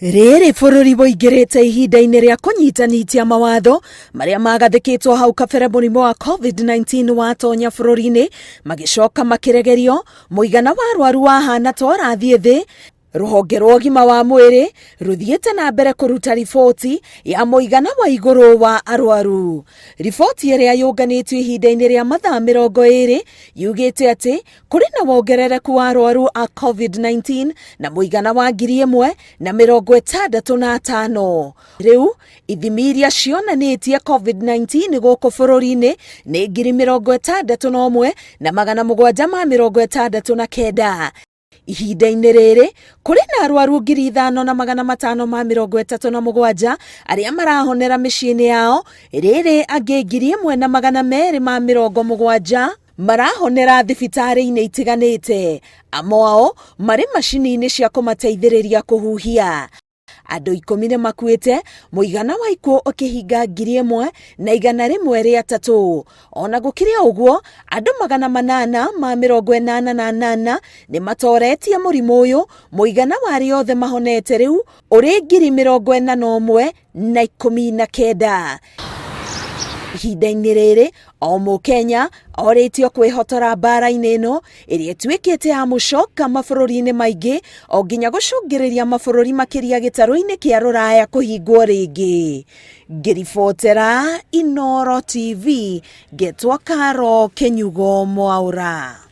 Rĩrĩ bũrũri ũingĩrĩte ihinda-inĩ rĩa kũnyitanitia mawatho marĩa magathĩkĩtwo hau kabere mũrimũ wa COVID-19 watonya bũrũri-inĩ, magĩcoka makĩregerio, mũigana wa arwaru wahana ta ũrathiĩ thĩ. Rũhonge rwa ũgima wa mwĩrĩ rũthiĩte na mbere kũruta riboti ya mũigana wa igũrũ wa arwaru. Riboti ĩrĩa yũnganĩtio ihinda-inĩ rĩa mathaa 20 yugĩte atĩ kũrĩ na wongerereku wa arwaru a COVID-19 na mũigana wa 1,065. Rĩu ithimi iria cionanĩtie COVID-19 gũkũ bũrũri-inĩ nĩ 61,769. Ihinda-inĩ rĩrĩ kũrĩ na arwaru 5,537 arĩa marahonera mĩciĩ-inĩ yao, rĩrĩ angĩ 1,270 marahonera thibitarĩ-inĩ itiganĩte, amwe ao marĩ macini-inĩ cia kũmateithĩrĩria kũhuhia. Andũ 10 nĩ makuĩte, mũigana wa ikuũ ũkĩhinga 1,103. Ona gũkĩrĩ o ũguo, andũ 888 nĩ matoretie mũrimũ ũyũ, mũigana wa arĩa othe mahonete rĩu ũrĩ 41,019. Ihinda-inĩ rĩrĩ, o Mũkenya orĩtio kwĩhotora mbara-inĩ ĩno ĩrĩa ĩtuĩkĩte ya mũcoka mabũrũri-inĩ maingĩ o nginya gũcũngĩrĩria mabũrũri makĩria gĩtarũ-inĩ kĩa rũraya kũhingwo rĩngĩ. Ngĩribotera Inooro TV, ngetwo Karo Kĩnyugo Mwaũra.